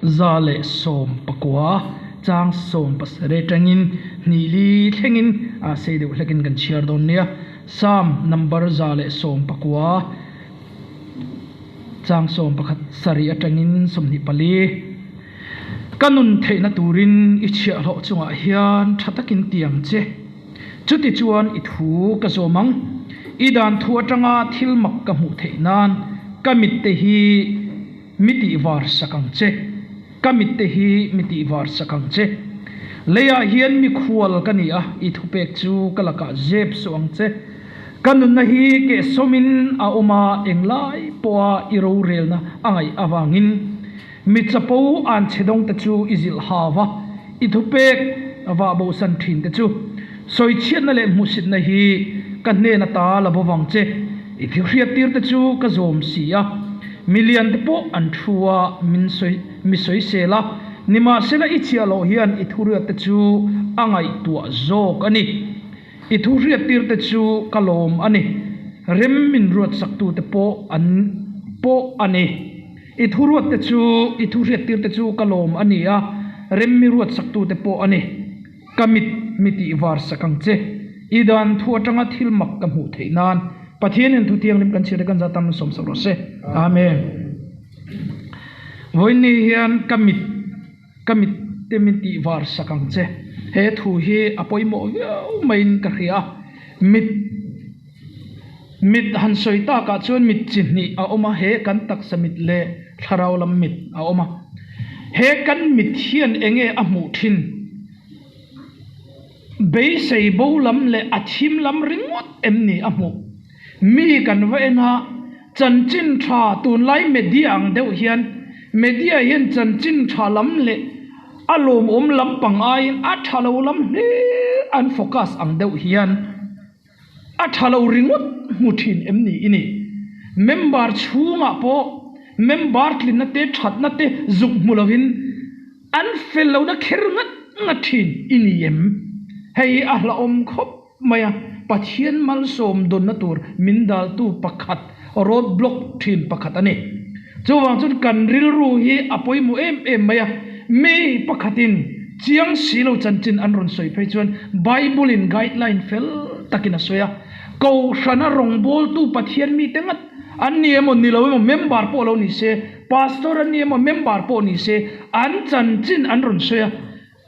119 chang 17 atangin hnih li thlengin a sei deuh hlekin kan chhiar dawn nia. Psalm number 119 chang 17 atangin 24. Ka nun theihna turin i chhiahhlawh chungah hian tha takin tiang che. Chuti chuan i thu ka zawm ang. I dan thu atanga thil mak ka hmuh theih nan ka mitte hi mi tih var sak ang che. Ka mitte hi mi tih var sak ang che. Leiah hian mikhual ka ni a, i thupek chu ka lakah zep suh ang che. Ka nunna hi kehsawmin a awm a, englai pawha i rorelna a ngaih avangin. Mi chapo an chhe dawng te chu i zilh hau va, i thupek vah bosan thin te chu. Sawichhiatna leh hmuhsitna hi ka hnen ata la bo vang che, i thil hriattir te chu ka zawm si a. Mi lian te pawh an thu a, min sawi mi sawisel a, nimahsela i chhiah loh hian i thuriat te chu a ngaihtuah zawk a ni. I thu hriattir te chu ka lawm a ni, rem min ruatsak te pawh an pawh a ni. I thu ruat te chu, i thu hriattir te chu ka lawm a ni a, rem mi ruatsak te pawh a ni. Ka mit mi tih var sak ang che. I dan thu atanga thil mak ka hmuh theih nan Pathianin thu thianghlim kan chhiar te kan zat tan sawmsak rawh se. Amen. Vawiin ni hian ka mit. Ka mitte min tih var sak ang che. He thu hi a pawimawh viau maiin ka hria a. Mit mit han sawi takah chuan mit chi hnih a awm a, he kan taksa mit leh thlarau lam mit a awm a. He kan mit hian eng nge a hmuh thin? Beisei bo lam leh a thim lam ringawt em ni a hmuh? Mi kan va en a, chanchin tha tunlai media ang deuh hian media hian chanchin tha lam leh a lawmawm lampang aiin a tha lo lam hlir an focus ang deuh hian a tha lo ringawt hmu thin em ni i ni? Member chhungah pawh member tlinna te thatna te zuk hmu lovin an fel lohna kher ngat ngat thin i ni em? Hei hi a hlauhawm khawp mai a, Pathian malsawm dawnna tur min daltu pakhat, road block thin pakhat a ni. Chuvang chuan kan rilru hi a pawimawh em em mai a, mi pakhatin chiang si lo chanchin an rawn sawi phei chuan Bible in guideline fel takin a sawi a, Kohhrana rawngbawltu Pathian mite ngat an ni emaw ni lo emaw member pawh lo ni se, Pastor an ni emaw member pawh ni se an chanchin an rawn sawi a,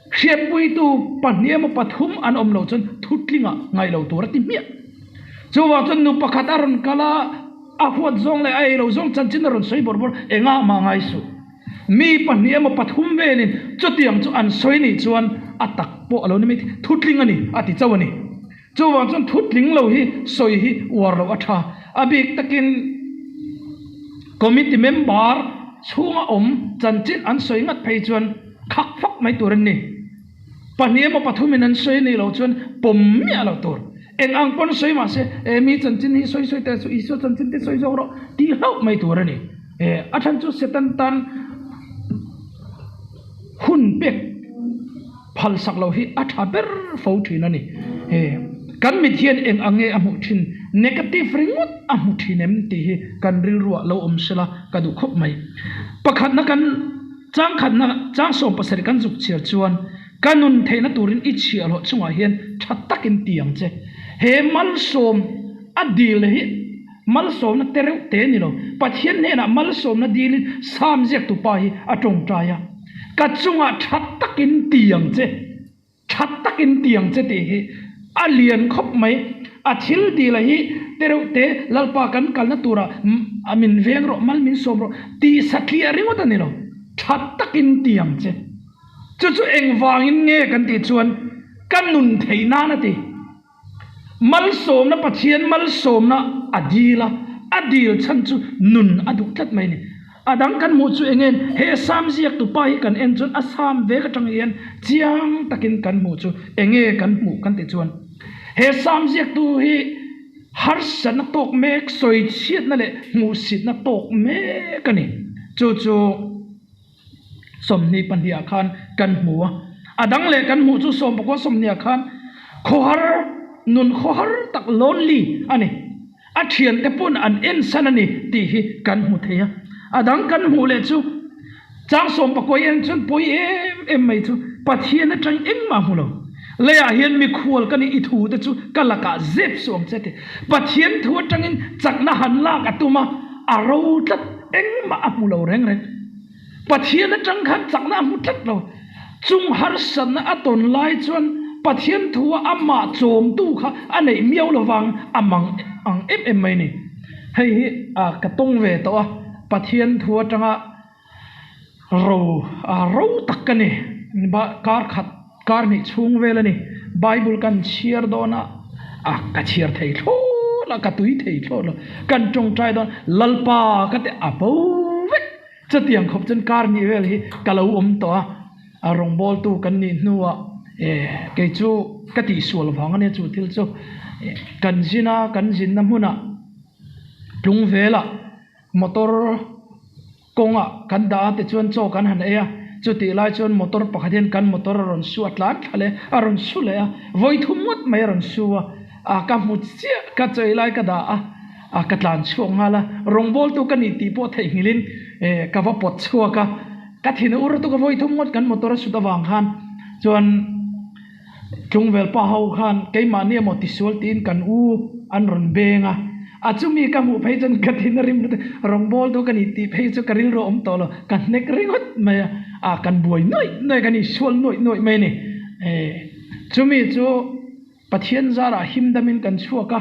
Hriatpuitu pahnih emaw pathum an awm loh chuan thutlingah ngaih lo tur a ti hmiah. Chuvang chuan nu pakhat a rawn kal a, a huat zawng leh a ei lo zawng chanchin a rawn sawi bawrh bawrh, engah mah ngai suh. Mi pahnih emaw pathum velin chutiang chu an sawi nih chuan a tak pawh a lo ni mai thei, thutling a ni a ti chauh a ni. Chuvang chuan thutling lo hi sawi hi uar loh a tha. A bik takin committee member chhunga awm chanchin an sawi ngat phei chuan khak fak mai tur an ni. Pahnih emaw pathumin an sawi anih loh chuan pawm miah loh tur. Eng ang pawn sawi mah se, e mi chanchin hi sawi sawi teh suh, Isua chanchin te sawi zawk rawh tih hlauh mai tur a ni. E a then chu Satan tan hun pek. Phalsak loh hi a tha ber fo thin a ni. He kan mit hian eng ang nge a hmuh thin, negative ringawt a hmu thin em tih hi kan rilruah lo awm sela ka duh khawp mai. Pakhatna kan changkhatna chang 17 kan zuk chhiar chuan ka nun theihna turin i chhiahhlawh chungah hian tha takin ti ang che. He malsawm a dil hi malsawmna te reuh te ni lo. Pathian hnenah malsawmna dilin Sam ziaktu pa hi a tawngtai a. Ka chungah tha takin ti ang che, tha takin ti ang che tih hi a lian khawp mai. A thil dila hi tereuh te Lalpa kan kalna turah a min veng rawh, mal min sawm rawh tih satliah ringawt a ni lo. Tha takin ti ang che. Chu chu engvangin nge kan tih chuan ka nun theih nan a ti. Malsawmna Pathian malsawmna a dil a, a dil chhan chu nun a duh tlat mai a ni. A dang kan hmuh chu eng nge? He Sam ziaktu pa hi kan en chuan a Sam vek atang hian chiang takin kan hmuh chu eng nge kan hmuh kan tih chuan he Sam ziaktu hi harsatna tawk mek, sawichhiatna leh hmuhsitna tawk mek a ni. Chu chu. 22 ah khan kan hmu a, a dang leh kan hmuh chu 19 20 ah khan khawhar nun khawhar tak lonely a ni, a thiante pawn an ensan a ni tih hi kan hmu thei a, a dang kan hmuh leh chu. Chang sawmpakuai en chuan pawi em em mai chu Pathian atang engmah hmu lo. Leiah hian mikhual ka nih i thu te chu ka lakah zep suh ang che ti. Pathian thu atangin chakna han lak a tum a, a ro tlat engmah a hmu lo reng reng. Pathian atang khan chakna a hmu tlat lo. Chung harsatna a tawn lai chuan Pathian thua amah chawmtu kha a neih miau lovang a mang ang em em mai ni. Hei hi ka tawng ve tawh a, Pathian thu atanga ro ro tak ka ni. Kar khat kar hnih chhung vel a ni. Bible kan chhiar dawn a, a ka chhiar thei thlawt a, ka tui thei thlawt lo. Kan tawngtai dawn Lalpa ka ti a bo vek. Chutiang khawp chuan kar hnih vel hi ka lo awm tawh a, a rawngbawltu kan nih hnuah eh kei chu ka tihsual vang a nia chu thil chu kan zin a, kan zinna hmunah tlung velah motor kawngah kan dah a tichuan chaw kan han ei a, chutih lai chuan motor pakhat hian kan motor a rawn su a tlan thla leh a rawn su leh a, vawi thum ngawt mai a rawn su a, ah ka hmu chiah ka chaw ei lai ka dah a. A ka tlan chhuak nghal a, rawngbawltu ka nih tih pawh theihnghilhin eh ka va pawt chhuak a, ka thin a ur tuk a vawi thum ngawt kan motor a sut avang khan chuan tlungvel pa ho khan keimahni emaw tisual tiin kan u an rawn beng a, a chumi ka hmuh phei chuan ka thin a rim lutuk rawngbawltu ka nih tih phei chu ka rilru a awm tawh lo, ka hnek ringawt mai a, ah kan buai nuaih nuaih kan insual nuaih nuaih mai a ni eh chumi chu. Pathian zarah him damin kan chhuak a,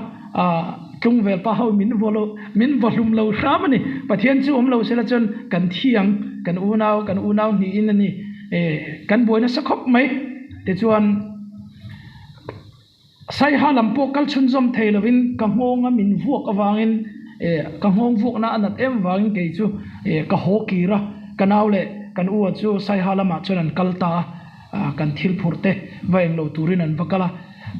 tlungvel pa ho min vaw lo, min vaw hlum lo hram a ni. Pathian chu awm lo sela chuan kan thi ang, kan unau, kan unau hnihin a ni. Kan buai nasa khawp mai. Tichuan, Saiha lam pawh kal chhunzawm thei lovin ka nghawnga min vuak avangin, ka nghawng vuakna a nat em vangin kei chu ka haw kir a, ka nau leh kan u-a chu Saiha lamah chuan an kal ta a. Kan thil phurh te va eng lo turin an va kal a,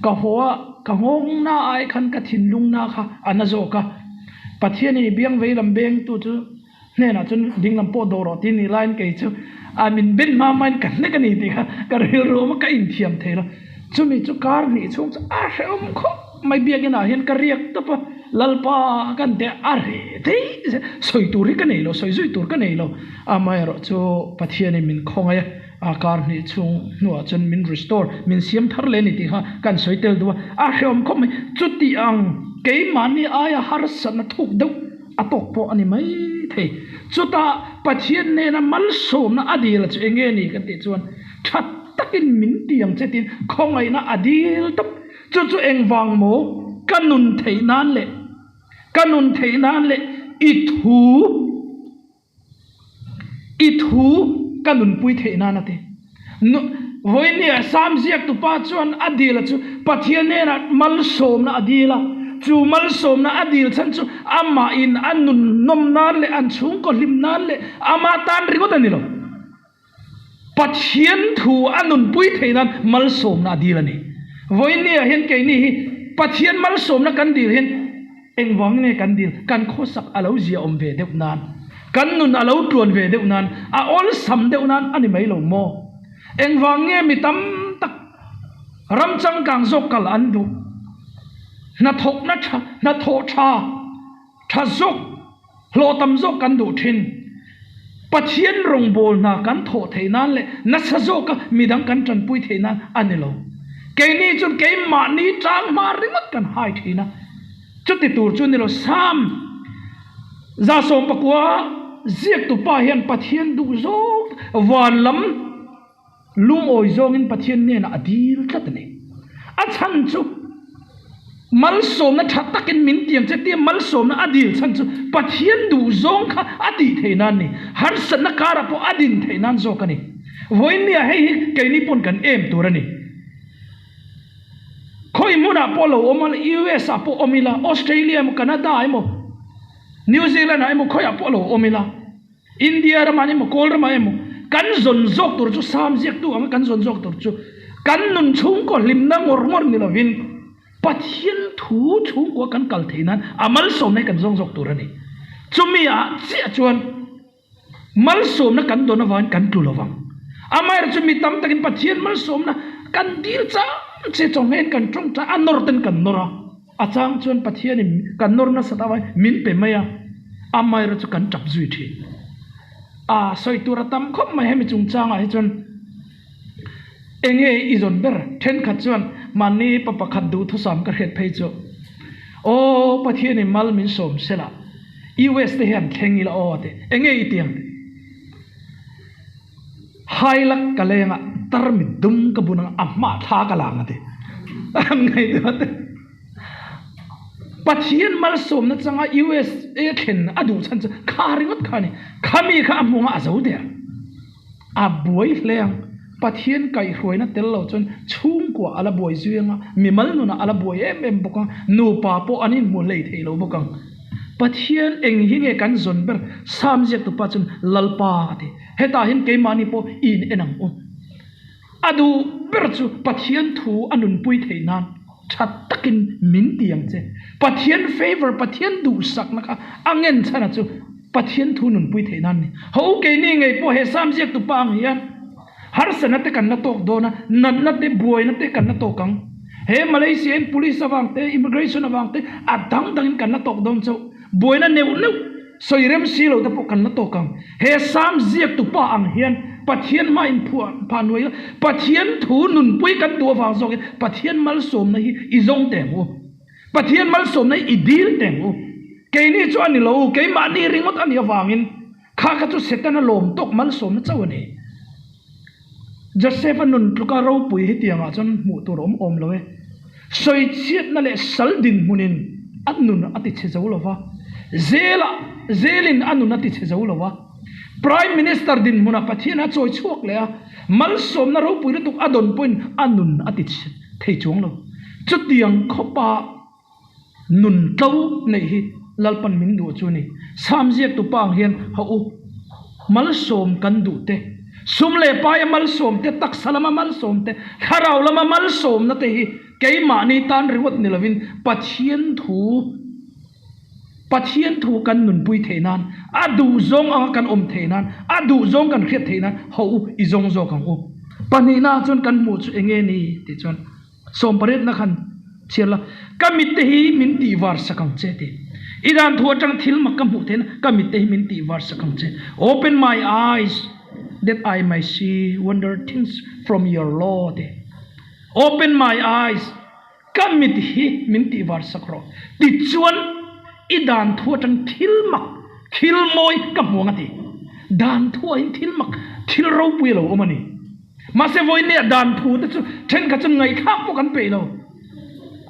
ka haw a, ka nghawng na ai khan ka thinlung na kha a na zawk a, Pathianin i biang vei lam beng tu chu hnenah chuan ding lam pawh dawh rawh tih nih laiin kei chu a min ben hma hmain ka hnek a ni tih kha ka rilru awm a, ka inthiam thei lo. Chumi chu kar hnih chhung chu a hrehawm khawp mai, biakinn ah hian ka riak tawp a, Lalpa kan teh a reh daih zel, sawi tur hi ka nei lo, sawi zui tur ka nei lo, amaherawh chu Pathianin min khawngaih a. A kar hnih chhung hnuah chuan min restore, min siam thar leh a ni tih kha kan sawi tel duh a, a hrehawm khawp mai. Chuti ang keimahni aia harsatna thuk deuh a tawk pawh a ni mai thei. Chutah Pathian nena malsawmna a dil chu eng nge ni kan tih chuan tha takin min ti ang che tiin khawngaihna a dil tawp. Chu chu engvang maw ka nun theih nan leh ka nun theih nan leh i thu, I thu ka nunpui theih nan a ti. Vawinia Sam ziaktupa chuan a dil a chu Pathian hnenah malsawmna a dil a, chu malsawmna a dil chhan chu amahin a nun nawm nan leh an chhungkaw hlim nan leh ama tan ringawt a ni lo. Pathian thu a nunpui theih nan malsawmna a dil a ni. Vawinia hian keini hi Pathian malsawmna kan dil hian engvang nge kan dil? Kan khawsak a lo zia awm ve deuh nan, kan nun a lo tluan ve deuh nan, a awlsam deuh nan a ni mai lo maw? Engvang nge mi tam tak ram changkang zawk kal an duh? Hnathawkna tha, hnathawh tha, tha zawk, Hlawh tam zawk kan duh thin. Pathian rawngbâwl hna kan thawh theih nân leh nasa zawka midang kan ṭanpui theih nân a ni lo. Keini chuan keimahni ṭang hma ringawt kan hai ṭhin a. Chuti tur chu ni lo. Sam 119 ziaktupa hian Pathian duh zawk vân lam Lungawi zawngin Pathian hnenah a dil tlat a ni. A chhan chu malsawmna tha takin min tiang che tia malsawmna a dil chhan chu Pathian duh zawng kha a tih theih nan ni. Harsatna karah pawh a din theih nan zawk a ni. Vawinia hei hi keini pawn kan em tur a ni. Khawi hmunah pawh lo awm a, US ah pawh awm ila, Australia emaw, Canada emaw, New Zealand ah emaw khawiah pawh lo awm ila, India ramah emaw Kawl ramah emaw kan zawn zawk tur chu Sam ziaktu anga kan zawn zawk tur chu kan nun chhungkaw hlimna ngawr ngawr ni lovin Pathian thu chhungkua kan kal theih nan a malsawmna hi kan zawng zawk tur a ni. Chumi ah chiah chuan malsawmna kan dawn avangin kan tlu lovang. Amaherawhchu chu mi tam takin Pathian malsawmna kan dil chang che chawnghein kan tawngtai a nawr ten kan nawr a. A chang chuan Pathianin kan nawr nasat avangin min pe mai a, amaherawhchu chu kan tap zui thin. A sawi tur a tam khawp mai hemi chungchangah hi chuan enge i zawn ber? Thenkhat chuan mahni pa pakhat duhthusam ka hriat phei chu Aw Pathianin mal min sawm sela US te hian thleng ila aw ti enge i tiang ti? Hailak ka leng a tarmit dum ka bun ang a hmah thla ka lang a ti. An ngaihtuah te. Pathian malsawmna changa USA thlen a duh chhan chu kha ringawt kha a ni. Khami kha a hmunga a zo der. A buai hle ang. Pathian kaihhruaina tel lo chuan chhungkua a la buai zui ang a, mimal nunah a la buai em em bawk ang, nupa pawh an inhmu hlei thei lo bawk ang. Pathian eng hi nge kan zawn ber? Sam ziaktupa chuan Lalpa a ti. Hetah hian keimahni pawh i in en ang u. A duh ber chu Pathian thu a nunpui theih nan tha takin min ti ang che. Pathian favour, Pathian duhsakna kha a ngen chhana chu Pathian thu nunpui theih nan a ni. Ho keini ngei pawh he Sam ziaktupa ang hian harsatna te kan la tawk dawn a, natna te, buaina te kan la tawk ang. He Malaysia in police avang te, immigration avang te a dang dangin kan la tawk dawn chauh. Buaina neuh neuh sawi rem si lo te pawh kan la tawk ang. He Sam ziaktupa ang hian Pathian hma in phuah phah nuai ila, Pathian thu nunpui kan duh avang zawkin Pathian malsawmna hi i zawng teh ang u. Pathian malsawmna hi i dil teh ang u. Keini chu a ni lo, keimahni ringawt a nih avangin kha kha chu Setana lawm tawk malsawmna chauh a ni. Joseph-a nun tluka ropui hetiangah chuan hmuh tur a awm awm lo e. Sawichhiatna leh sal dinhmunin a nun a tichhe zo lo va, zelah zelin a nun a tichhe zo lo a. Prime Minister dinhmunah Pathian a chawi chhuak leh a, malsawmna ropui lutuk a dawn pawhin a nun a tichhe thei chuang lo. Chutiang khawpa Nun tlo neih hi Lalpan min duh chu a ni. Sam ziaktu pa ang hian ha u, malsawm kan duh te, sum leh paia malsawm te, taksa lama malsawm te, thlarau lama malsawmna te hi keimahni tan ringawt ni lovin Pathian thu, Pathian thu kan nunpui theih nan, a duhzawng anga kan awm theih nan, a duhzawng kan hriat theih nan ha u i zawng zawk ang u. Pahnihna chuan kan hmuh chu enge ni tih chuan. Sawmpariatna khan chhiar la, Ka mitte hi min tih var sak ang che ti. I dan thu atang thil mak ka hmuh theihna, ka mitte hi min tih var sak ang che. Open my eyes that I may see wonder things from your law ti. Open my eyes, ka mit hi min tih var sak rawh. Tichuan i dan thu atang thil mak, thil mawi ka hmu ang a ti. Dan thuah hin thil mak, thil ropui a lo awm a ni. Mahse vawinia dan thu te chu thenkhat chu ngaihthlak pawh kan peih lo.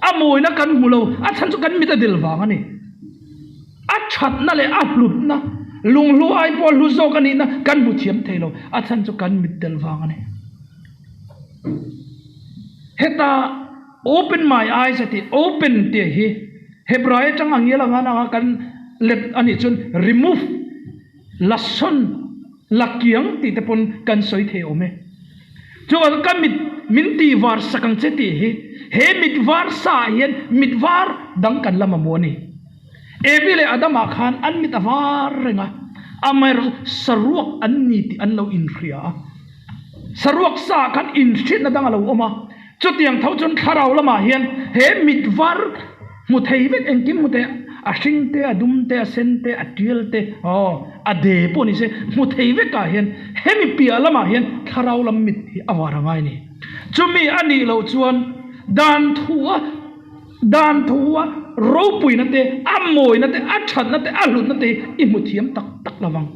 A mawina kan hmu lo, a chhan chu kan mit a del vang a ni. A thatna leh a hlutna, lunghlu ai pawh hlu zawk a nihna kan hmu thiam thei lo, a chhan chu kan mit del vang a ni. Heta open my eyes a tih, open tih hi Hebrai atang a ngial anga anga kan let a nih chuan remove, Lasawn, Lakiang tih te pawn kan sawi thei awm e. Chuvang ka mit min tih var sak ang che tih hi he mit var sa ah hian mit var dang kan la mamawh a ni. Evi leh Adama khan an mit a var reng a, amaherawhchu saruak an ni tih an lo inhria a. Saruak sa ah khan inhriatna dang a lo awm a, chutiang tho chuan thlarau lamah hian he mit var hmu thei vek engkim hmu thei a hring te, a dum te, a sen te, a tial te, aw a de pawh ni se hmu thei vekah hian hemi piah lamah hian thlarau lam mit hi a var a ngai a ni. Chumi a nih loh chuan dan thu a dan thu a ropuina te, a mawina te, a thatna te, a hlutna te hi i hmu thiam tak tak lo vang.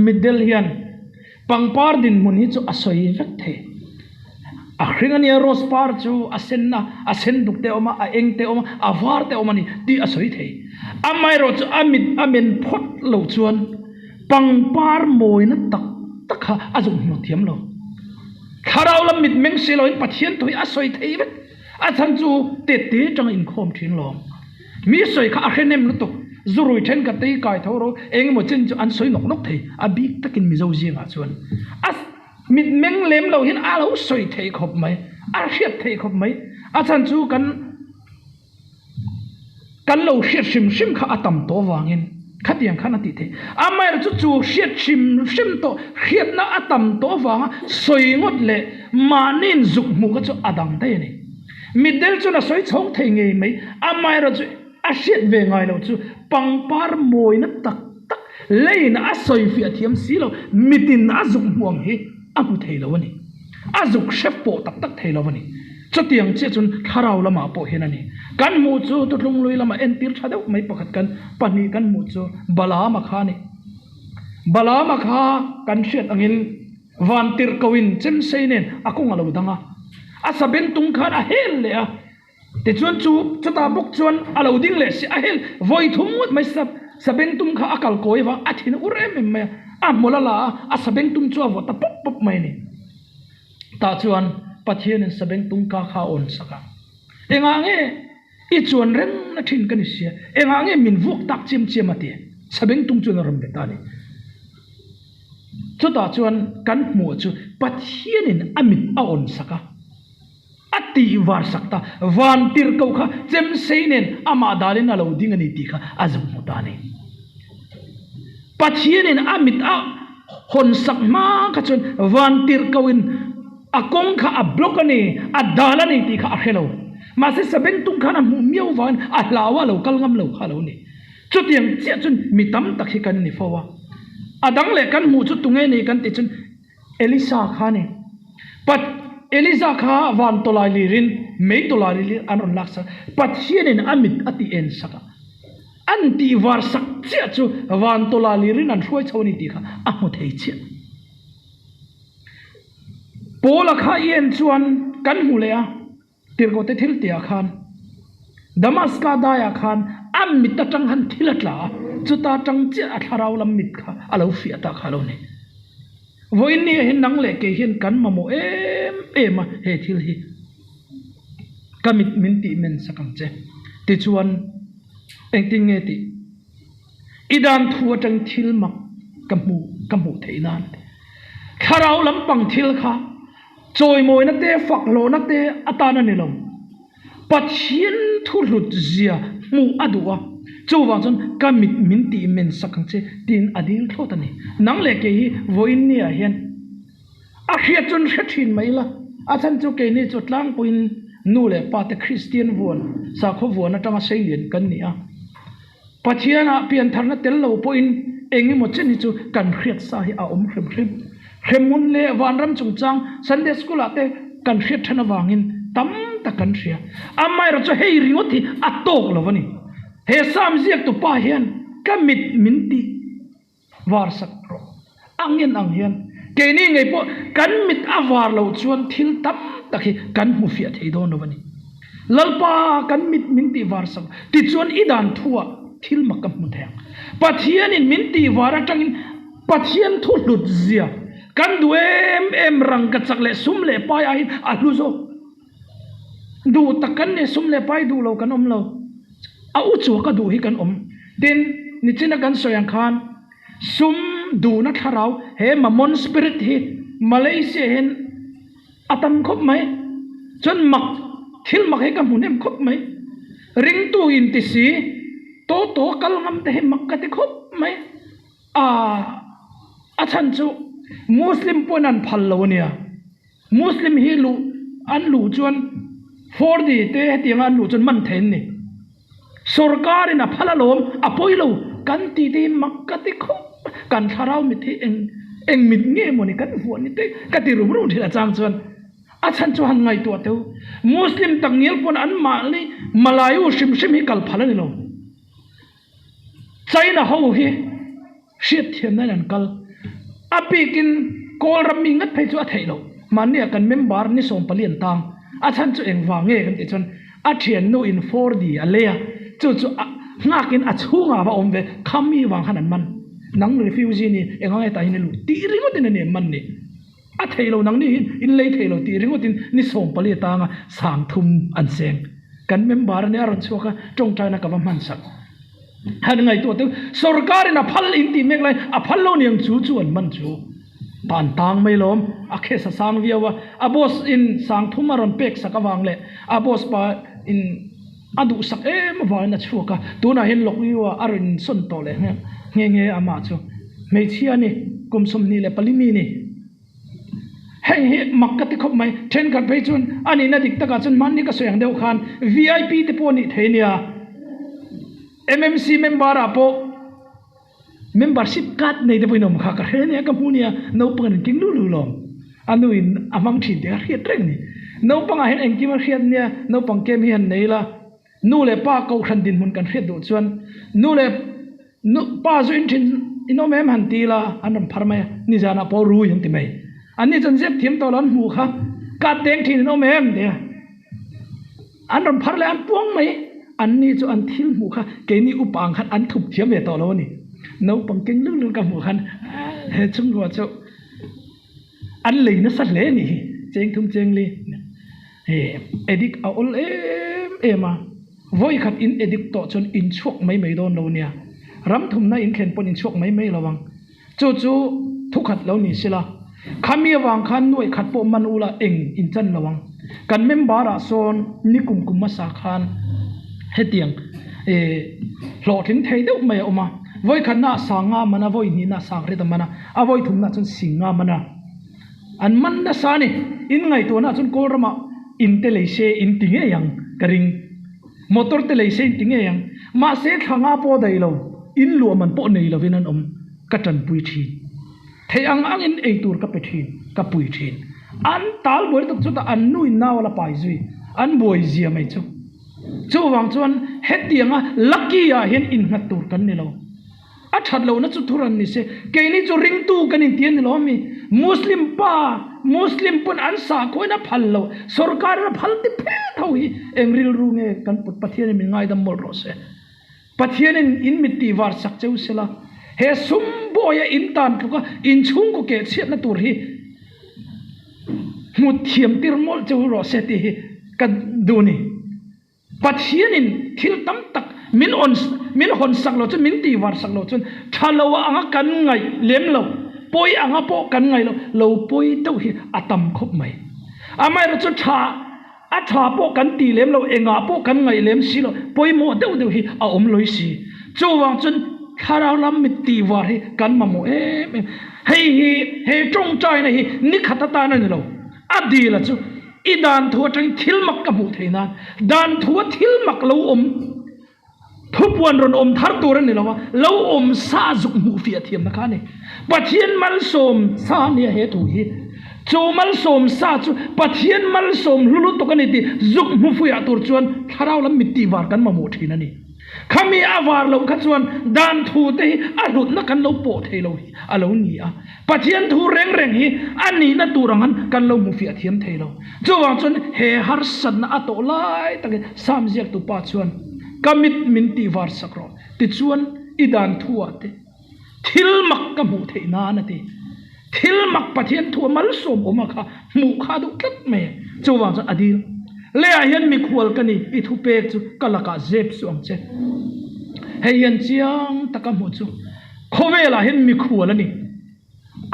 Mitdel hian pangpar dinhmun hi chu a sawi vek thei. A hring a nia rose par chu a sen a, a sen duk te a awm a, a eng te a awm a, a var te a awm a ni tih a sawi thei. Amaherawh chu a mit a men phawt loh chuan pangpar mawina tak tak kha a zuk hmu thiam lo. Thlarau lam mit meng si loin Pathian thu hi a sawi thei vek. A chhan chu tete atanga inkhawm thin lo. Mi sawi kha a hre nem lutuk. Zurui thenkhat te hi kai tho ro eng emaw chin chu an sawi nawk nawk thei. A bik takin Mizo zingah chuan a mitmeng lem lo hian a lo sawi thei khawp mai, a hriat thei khawp mai. A chhan chu kan Kan lo hriat hrim hrim kha a tam tawh avangin khatiang khan a tih theih. Amaherawhchu chu hriat hrim hrim tawh, hriatna a tam tawh avanga sawi ngawt leh mahniin zuk hmuh kha chu a dang daih a ni. Mitdel chuan a sawi chhawng thei ngei mai, amaherawhchu a hriat ve ngai loh chu pangpar mawina tak tak. Leiin a sawifiah thiam si lo, mitin a zuk hmu ang hi a hmu thei lo a ni. A zuk hre pawh tak tak thei lo a ni. Chutiang chiah chuan thlarau lamah pawh hian a ni. Kan hmuh chu Tutlung lui lamah entir tha deuh mai pakhat kan pahnih kan hmuh chu Balaama kha a ni. Balaama kha kan hriat angin van tirhkohin chemsei nen a kawng a lo dang a, a sabengtung khan a hel leh a. Tichuan chu chutah bawk chuan a lo ding leh si a hel vawi thum ngawt mai sa sabengtum kha a kal kawi avang a thin ur em em mai a, a hmawlh a la a, a sabengtum chu a vawt ta pawp pawp mai a ni. Tah chuan Pathianin sabengtum ka kha a awn sak a, Engah nge i chuan reng na thin ka ni sia, engah nge min vuak tak chiam chiam a ti? Sabengtung chuan a rawn be ta a ni. Chutah chuan kan hmuh chu Pathianin a mit a awn sak a. A tih var sak ta, van tirhkoh kha chemsei nen amah dalin a lo ding a ni tih kha a zuk hmu ta a ni. Pathianin a mit a hawn sak hma kha chuan van tirhkohin a kawng kha a block a ni, a dal a ni tih kha a hre lo. Mahse Sabengtung khan a hmuh miau vangin a hlau a lo kal ngam lo kha a lo ni. Chutiang chiah chuan mi tam tak hi kan ni fo a. A dang leh kan hmuh chu tunge ni kan tih chuan Elisa kha ni. Pat Elisa kha van tawlai lirin mei tawlai lirin an rawn lak sak. Pathianin a mit a tih en sak a. An tih var sak chiah chu van tawlai lirin an hruai chho a ni tih kha a hmu thei chiah. Paula kha i en chuan kan hmu leh a. Tirhkohte thil tihah khan Damaska daiah khan a mit atang han thil a tla a, chuta tang chiah a thlarau lam mit kha a lo fiah ta kha a lo ni. Vawiin ni ah hian nang leh kei hian kan mamawh em em a he thil hi. Ka mit min tih men sak ang che. Tichuan engtin nge tih? I dan thu atang thil mak ka hmuh ka hmuh theih nan. Thlarau lampang thil kha Chawimawina te, fakhlawhna te atan a ni lo. Pathian thu hlut zia hmuh a duh a, chuvang chuan ka mit min tih men sak ang che tiin a dil thlawt a ni. Nang leh kei hi vawiin ni ah hian a hriat chuan hre thin mai ila, a chhan chu keini chu tlangpuiin nu leh pa te Kristian vuan, sakhaw vuan atanga seilian kan ni a. Pathianah piantharna tel lo pawhin eng emaw chen hi chu kan hriat sa hi a awm hrim hrim. Hremhmun leh vanram chungchang Sunday School ah te kan hriat then avangin tam tak kan hria. Amaherawhchu chu hei ringawt hi a tawk lo a ni. He Psalm ziaktu pa hian ka mit min tih var sak rawh. A ngen ang hian keini ngei pawh kan mit a var loh chuan thil tam tak hi kan hmu fiah thei dawn lo a ni. Lalpa kan mit min tih var sak tichuan i dan thuah thil mak ka hmu thei ang. Pathianin min tih var atangin Pathian thu hlut zia kan duh em em rang ka chak leh sum leh pai aiin a hlu zawk. Duh tak kan nih sum leh pai duh lo kan awm lo. A u chua ka duh hi kan awm. Tin, nichina kan sawi ang khan sum duhna thlarau he Mammon spirit hi Malaysia hian a tam khawp mai. Chuan mak, thil mak hi ka hmu hnem khawp mai. Ringtu inti si, to to kal ngam te hi mak ka ti khawp mai. A, a chhan chu Muslim pawhin an phal lo a nia. Muslim hi luh an luh chuan Fordi te hetianga an luh chuan man thei an ni. Sorkarin a phal alawm, a pawi lo kan tih te hi mak ka ti khawp. Kan thlarau mit hi eng eng mit nge mawni kan vuah ni te ka ti rum rum thin a chang chuan a chhan chu han ngaihtuah teu. Muslim takngial pawn an mahni Malayu hrim hrim hi kal phal a ni lo. China ho hi hriatthiamna in an kal. A bikin Kawl ram mi ngat phei chu a theih loh. Mahnia kan member ni 14 an tang. A chhan chu engvang nge kan tih chuan a thiannu in 4D a lei a, chu chu a nghakin a chhungah va awm ve, khami vang khan an man. Nang refugee ni enga nge tah hian i luh tih ringawtin a ni an man ni. A thei lo nangni hi in lei thei lo tih ringawtin ni 14 atanga 30 an seng. Kan member ania a rawn chhuak a, tawngtaina ka va hman sak. Han ngaihtuah teuh, sorkarin a phal in tih mek lai a phal lo niang chu chu an man chu. Tan tang mai lawm, a case a sang viau a, a boss in 3000 a rawn pek sak avang leh a boss pa in a duh sak em avangin a chhuak a, tunah hian Lokyu ah a rawn insawn tawh leh nghe nghe amah chu hmeichhia a ni, kum 24 mi ni. Heng hi mak ka ti khawp mai, thenkhat phei chuan a nihna dik takah chuan hmanni ka sawi ang deuh khan VIP te pawh a nih thei nia, MMC member ah pawh. Membership card nei te pawhin awm kha ka hre nia ka hmu nia naupang an keng lu lu lawm a nu in a hmang thin tih a hriat reng ni. Naupang ah hian engkim a hriat nia naupang kem hi han nei la nu leh pa kohhran dinhmun kan hriat duh chuan nu leh nu pa zu in thin in awm em han ti la an rawn phar mai a nizan ah pawh rui an ti mai an ni chuan zep thiam tawh lo an hmuh kha card deng thin in awm em ti a. An rawn phar leh an puang mai. An ni chu an thil hmuh kha keini upa ang khan an thup thiam ve tawh lo a ni. Naupang keng luk luk ka hmuh khan he chhungkua chu an lei nasa hle a nih hi. Cheng thum cheng li he addict a awl em em a. Vawi khat in addict tawh chuan in chhuak mai mai dawn lo nia. Ram thumna in thlen pawn in chhuak mai mai lo ang. Chu chu thukhat lo ni sela, khami avang khan nuaih khat pawh man ula eng in chan lo ang. Kan member ah sawn ni kum kum hmasa khan hetiang hlawhtling thei deuh mai a awm a, vawikhatna ah sang nga man a, vawi hnihna ah sang ret a man a, a vawi thumna ah chuan sing nga man a. An man nasa a ni. In ngaihtuahna ah chuan Kawlramah in te lei se in ti ngei ang ka ring. Motor te lei se in ti ngei ang. Mahse thla nga pawh daih lo, in luah man pawh nei lovin an awm. Ka tanpui thin. Theih ang angin ei tur ka pe thin, ka pui thin. An tal buai lutuk chutah an nu in nau a la pai zui. An buai zia mai chu. Chuvang chuan hetianga lucky ah hian innghat tur kan ni lo. A that lohna chu thuran ni se. Keini chu ringtu kan inti a ni lo ami? Muslim pa, Muslim pawn an sakhuain a phal lo, sorkarin a phal ti phet ho hi eng rilru nge kan put Pathianin min ngaidam mawlh rawh se. Pathianin in mit tih var sak cheu sela, he sum bawia in tan tluka in chhungkaw keh chhiatna tur hi hmu thiam tir mawlh cheu rawh se tih hi ka duh ni. Pathianin thil tam tak min awn min hawn sak loh chuan, min tih var sak loh chuan tha lo anga kan ngaih lem lo, pawi anga pawh kan ngaih lo, lo pawi deuh hi a tam khawp mai. Amaherawh chu tha a tha pawh kan tih lem lo, engah pawh kan ngaih lem si lo, pawimawh deuh deuh hi a awm lawih si. Chuvang chuan thlarau lam mit tih var hi kan mamawh em em. Hei hi he tawngtaina hi nikhat atan a ni lo, a dil a chu. I dan thu atangin thil mak ka hmuh thei nan, dan thua thil mak lo awm, thupuan rawn awm thar tur a ni lo a, lo awm sa zuk hmuh fiah thiamna kha a ni. Pathian malsawm sa a nia he thu hi. Chu malsawm sa chu Pathian malsawm hlu lutuk a ni tih zuk hmu fuiah tur chuan thlarau lam mit tih var kan mamawh thin a ni. Khami a var loh kha chuan dan thu te hi a hlutna kan lo pawh thei lo hi a lo ni a. Pathian thu reng reng hi a nihna tur ang han kan lo hmu fiah thiam thei lo. Chuvang chuan he harsatna a tawh lai takin Sam ziaktu pa chuan ka mit min tih var sak rawh tichuan i dan thu ah te thil mak ka hmuh theih nan a ti. Thil mak Pathian thu a malsawm awm a kha hmuh kha a duh tlat mai a. Chuvang chuan a dil. Leiah hian mikhual ka ni, i thupek chu ka lakah zep suh ang che. Hei hian chiang taka hmuh chu khawvelah hian mikhual a ni.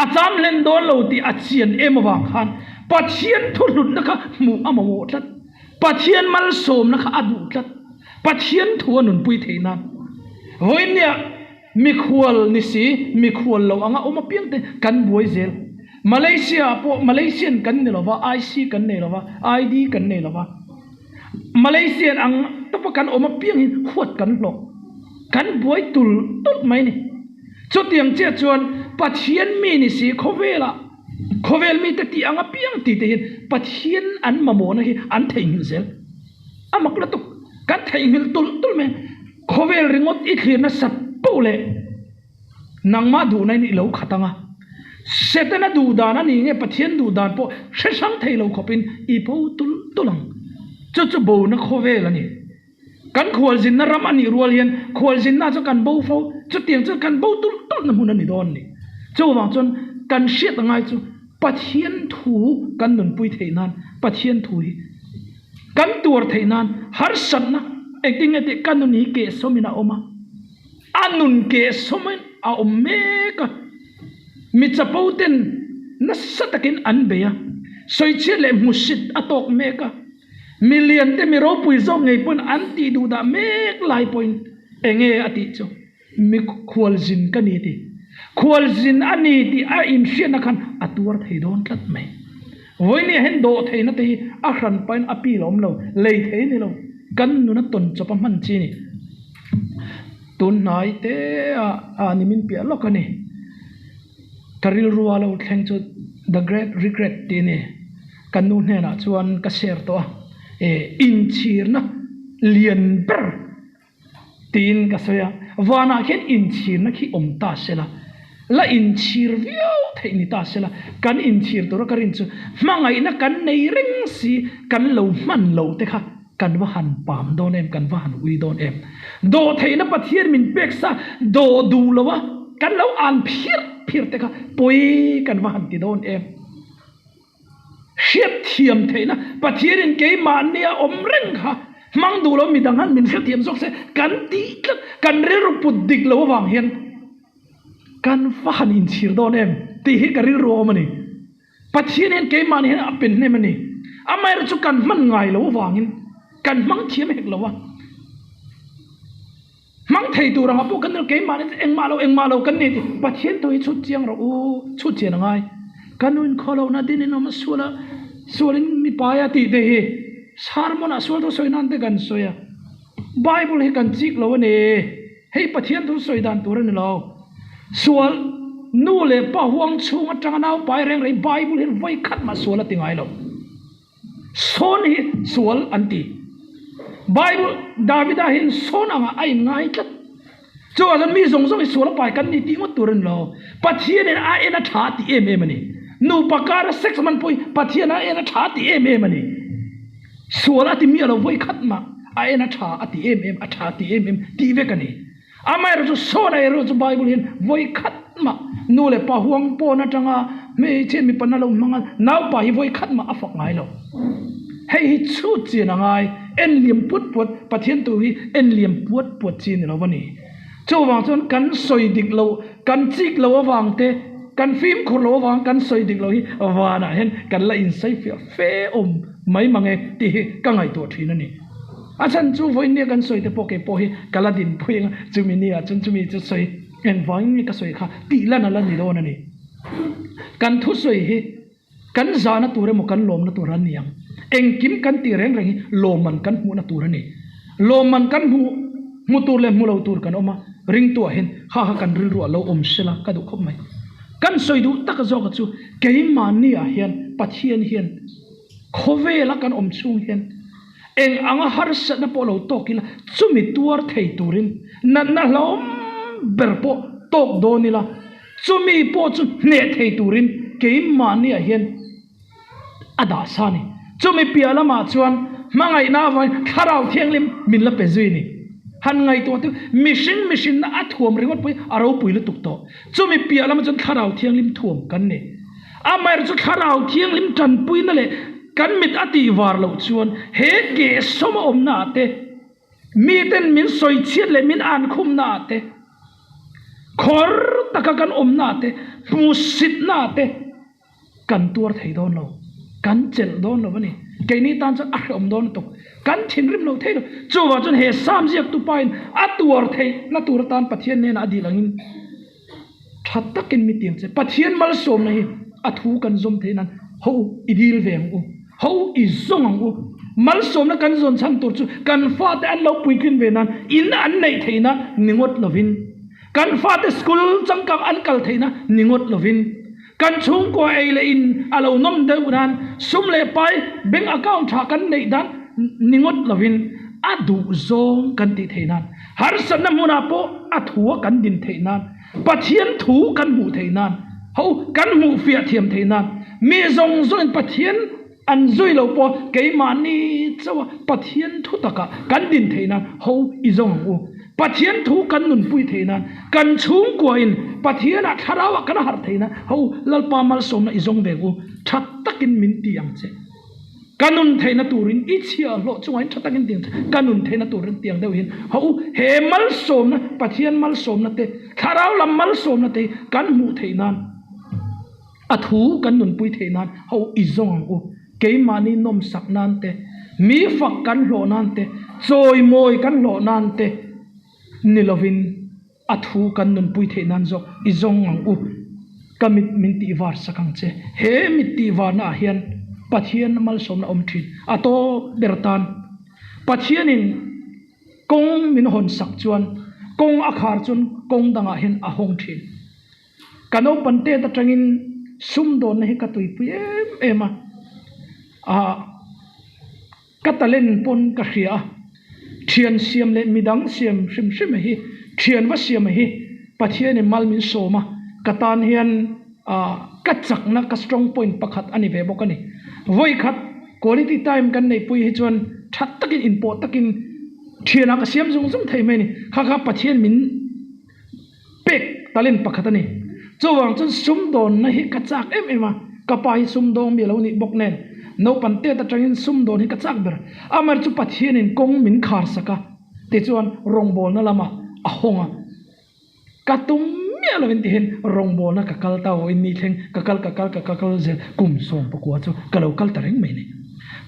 A cham hlen dawn lo tih a chian em avang khan Pathian thuhlutna kha hmuh a mamawh tlat. Pathian malsawmna kha a duh tlat. Pathian thu a nunpui theih nan. Vawiinniah. Mikhual ni si, mikhual lo anga awm apiang te kan buai zel. Malaysia ah pawh Malaysian kan ni lova, IC kan nei lova, ID kan nei lova. Malaysian ang tawpa kan awm apiang hi huat kan hlawh. Kan buai tul tulh mai ni. Chutiang chiah chuan Pathian mi ni si khawvelah khawvel mite tih ang apiang tih te hian Pathian an mamawhna hi an theihnghilh zel. A mak lutuk. Kan theihnghilh tulh tulh mai. Khawvel ringawt i thlir nasat poh leh nangmah duhna in i lo khat ang a, Setana duh dan a ni nge Pathian duh dan pawh hre hrang thei lo khawpin i bo tulh tulh ang. Chu chu bona khawvel a ni. Kan khualzinna ram a nih rual hian khualzinna chu kan bo fo, chutiang chuan kan bo tulh tulhna hmun a ni dawn a ni. Chuvang chuan kan hriat angai chu Pathian thu kan nunpui theih nan Pathian thu hi Kan tuar theih nan harsatna engtin nge tih ka nun hi kehsawmin a awm a, a nun kehsawmin a awm mek a, mi chapo ten nasa takin an bei a, sawichhiat leh hmusit a tawk mek a, mi lian te mi ropui zawk ngei pawhin an tih duh dah mek lai pawhin enge a tih chu. Mi khualzin ka ni tih, khualzin a ni tih a inhriatna khan a tuar thei dawn tlat mai. Vawinia hian dawh theihna te hi a hran pahin a pil a awm lo, lei thei a ni lo, kan nuna tawn chawp a hman chi a ni. Tun hnai te ah ah nimin piah lawk a ni. Ka rilru a lo thleng chu The Great Regret tih a ni. Ka nu hnenah chuan ka share tawh a, eh inchhirna lian ber tiin ka sawi a. Vanah khian inchhirna khi awm ta se la, la inchhir viau theih ni ta se la, kan inchhir tura ka rin chu hmangaihna kan nei reng si kan lo hman loh te kha Kan va han pam dawn em, kan va han ui dawn em. Dawhtheihna Pathian min pek sa dawh duh lo a, kan lo an phir phir te kha pawi kan va han ti dawn em. Hriatthiam theihna Pathianin keimahnia awm reng kha hmang duh lo midang han min hrethiam zawk se kan tih tlat, kan rilru put dik lo avang hian kan va han inchhir dawn em tih hi ka rilru a awm a ni. Pathian hian keimahni hian a pen hnem a ni. Amaherawh chu kan hman ngai lo avangin kan hmang thiam hek lo a. Hmang thei tur anga pawh kan ni lo, keimahni chu engmah lo engmah lo kan ni tih Pathian tawh hi chhut chiang rawh u, chhut chian a ngai. Ka nu inkhaw lohna din in awm a sual a, sualin mi pai a tih te hi sermon ah sual thu sawi nan te kan sawi a. Bible hi kan chik lo a ni. Hei Pathian thu sawi dan tur a ni lo. Sual, nu leh pa huang chhung atanga nau pai reng reng Bible hian vawi khat mah sual a ti ngai lo. Sawn hi sual an ti. Bible, Davida hian sawn angah a inngai tlat. Chuvang chuan mi zawng zawng hi sual a pai kan ni tih ngawt tur a ni lo. Pathianin a en a tha ti em em a ni. Nupa kara sex man pawh hi Pathian a en a tha ti em em a ni. Sual a ti miah lo vawi khat mah a en a tha a ti em em, a tha ti em em tih vek a ni. Amaherawh chu sawn erawh chu Bible hian vawi khat mah nu leh pa huang pawn atanga hmeichhe mipa na lo hmang a, naupa hi vawi khat mah a fak ngai lo. Hei hi chhut chian a ngai, en liam puat puat, Pathian tu hi en liam puat puat chi ni lo a ni. Chuvang chuan kan sawi dik lo, kan chik lo avang te, kan fimkhur lo avang kan sawi dik lo hi vanah hian kan la insawi fiah fe awm mai mang e tih hi ka ngaihtuah thin a ni. A chhan chu vawiin nia kan sawi te pawh kei pawh hi ka la din phui ang a, chumi nia chuan chumi chu sawi engvangin nge ka sawi kha tih lan a la ni dawn a ni. Kan thusawi hi kan zahna tur emaw kan lawmna tur a ni ang. Engkim kan tih reng reng hi lawmman kan hmuhna tur a ni. Lawmman kan hmuh hmu tur leh hmu lo tur kan awm a, ringtuah hian kha kha kan rilruah lo awm sela ka duh khawp mai. Kan sawi duh taka zawka chu keimahniah hian Pathian hian khawvela kan awm chhung hian Eng anga harsatna pawh lo tawk ila, chumi tuar thei turin natna hlauhawm ber pawh tawk dawn ila, chumi pawh chu hneh thei turin keimahniah hian a dah sa a ni. Chumi piah lamah chuan hmangaihna avangin Thlarau Thianghlim min la pe zui a ni. Han ngaihtuah chu mihring mihrinna a thuam ringawt pawh hi a ropui lutuk tawh. Chumi piah lamah chuan Thlarau Thianghlim thuam kan ni. Amaherawhchu chu Thlarau Thianghlim tanpuina leh kan mit a tih var loh chuan he kehsawm a awmna ah te, miten min sawichhiat leh min ankhumna ah te, khawr taka kan awmna ah te, hmuhsitna ah te kan tuar thei dawn lo, kan chelh dawn lo a ni. Keini tan chuan a hrehawm dawn lutuk, kan thinrim lo thei lo. Chuvang chuan he Sam ziaktu pain a tuar theihna tur atan Pathian hnenah a dil angin, Tha takin mi tiang che. Pathian malsawmna hi a thu kan zawm theih nan ho i dil ve ang u, ho i zawng ang u. Malsawmna kan zawn chhan tur chu kan fate an lo puitlin ve nan, in an neih theihna ni ngawt lovin, kan fate school changkang an kal theihna ni ngawt lovin, kan chhungkua ei leh in a lo nawm deuh nan, sum leh pai bank account tha kan neih dan ni ngawt lovin a duh zawng kan tih theih nan. Harsatna hmunah pawh a thua kan din theih nan, Pathian thu kan hmuh theih nan, ho kan hmuh fiah thiam theih nan, mi zawng zawngin Pathian an zui lo pawh keimahni chauha Pathian thu takah kan din theih nan ho i zawng ang u. Pathian thu kan nunpui theih nan, kan chhungkuain Pathianah thlarauah kan harh theih nan ho Lalpa malsawmna i zawng ve ang u. Tha takin min ti ang che. Ka nun theihna turin i chhiahhlawh chungah in tha takin tiang che, ka nun theihna turin tiang deuh hian haw u, he malsawmna, Pathian malsawmna te, thlarau lam malsawmna te hi kan hmuh theih nan, a thu kan nunpui theih nan haw u i zawng ang u, keimahni nawmsak nan te, mi fak kan hlawh nan te, chawimawi kan hlawh nan te ni lovin. A thu kan nunpui theih nan zawk i zawng ang u, ka mit min tih var sak ang che. He mit tih varna ah hian Pathian malsawmna awm thin a tawp ber tan. Pathianin kawng min hawn sak chuan. Kawng a khar chuan kawng dangah hian a hawng thin. Ka naupan tet atangin sumdawnna hi ka tuipui em em a, ah ka talent pawn ka hria a, thian siam leh midang siam hrim hrim hi, thian va siam hi Pathianin mal min sawm a, ka tan hian ah ka chakna ka strong point pakhat a ni ve bawk a ni. Vawikhat quality time kan neihpui hi chuan tha takin inpawh takin thianah ka siam zung zung thei mai a ni, kha kha Pathian min. Pek talent pakhat a ni. Chuvang chuan sumdawnna hi ka chak em em a, ka pa hi sumdawng mi a lo nih bawk nen naupang tet atangin sumdawn hi ka chak ber. Amar chu Pathianin kawng min khar sak a, tichuan rawngbawlna lamah a hawng a. Ka tum miah lovin ti hian rawngbawlna ka kal ta vawiin ni thleng ka kal ka kal ka kal kal zel kum 19 chu ka lo kal ta reng mai a ni.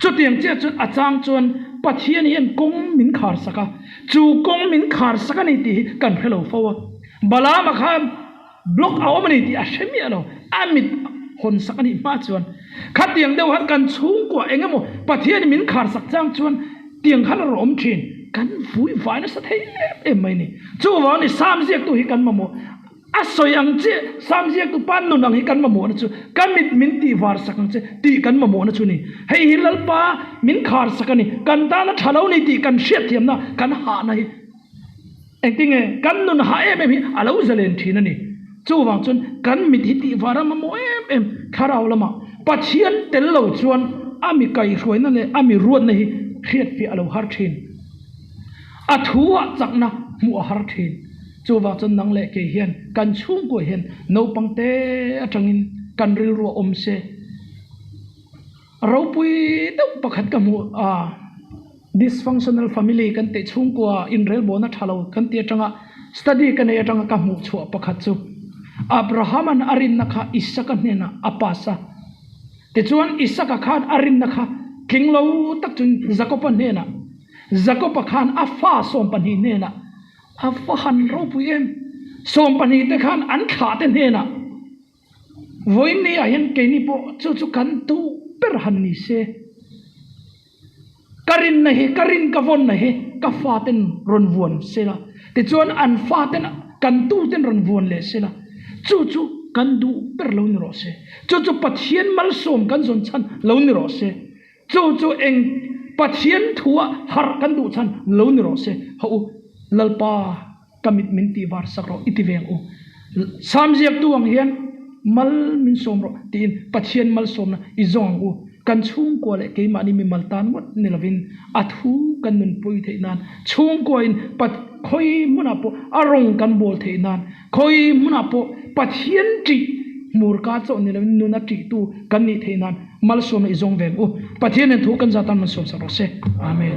Chutiang chiah chuan a chang chuan Pathian hian kawng min khar sak a, chu kawng min khar sak a ni tih hi kan hre lo fo a. Balaama khan block a awm a ni tih a hre miah lo, a mit hawn sak a nih hma chuan khatiang deuh khan kan chhungkua eng emaw Pathianin min khar sak chang chuan tiang khan a rawn awm thin, kan vui vai nasa thei em em mai a ni. Chuvangin Sam ziaktu hi kan mamawh. A sawi ang che, Sam ziaktu pa nun ang hi kan mamawhna chu, ka mit min tih var sak ang che tih kan mamawhna chu ni. Hei hi Lalpa min khar sak a ni, kan tana tha lo ni tih kan hriatthiamna, kan hahna hi engtinge kan nun hah em em hi a lo zalen thin a ni. Chuvang chuan kan mit hi tih var a mamawh em em thlarau lamah Pathian tel lo chuan a mi kaihhruaina leh a mi ruatna hi hriatfiah a lo har thin. A thu ah chakna hmuh a har thin. Chuvang chuan nang leh kei hian kan chhungkua hian naupang te atangin kan rilru a awm se. Ropui deuh pakhat ka hmuh a, dysfunctional family kan tih chhungkua inrelbawlna tha lo kan tih atanga study ka nei atanga ka hmuh chhuah pakhat chu Abraham-a'n a rinna kha Isaka hnenah a pass a. Tichuan Isaka khan a rinna kha tling lo tak chuan Jakob-a hnenah Jakob-a khan a fa 12 hnenah A va han ropui em! 12 te khan an thlah te hnenah vawiin ni ah hian keini pawh chu chu kan duh ber han ni se. Ka rinna hi, ka rin ka vawnna hi ka faten rawn vuan se la, tichuan an faten kan tuten rawn vuan leh se la, chu chu kan duh ber lo ni rawh se. Chu chu Pathian malsawm kan zawn chhan lo ni rawh se. Chu chu eng Pathian thua harh kan duh chhan lo ni rawh se. Hawh u, Lalpa ka mit min tih var sak rawh i ti veng u. Sam ziaktu ang hian mal min sawm rawh tiin Pathian malsawmna i zawng ang u. Kan chhungkua leh keimahni mimal tan ngawt ni lovin a thu kan nunpui theih nan chhungkuain khawi hmunah pawh a rawng kan bawl theih nan Khawi hmunah pawh Pathian ṭih hmurka chauh ni loin nuna ṭihtu kan nih theih nan malsawmna i zawng ve ang u. Pathian nen thu kan zat tan malsawm sak rawh se. Amen.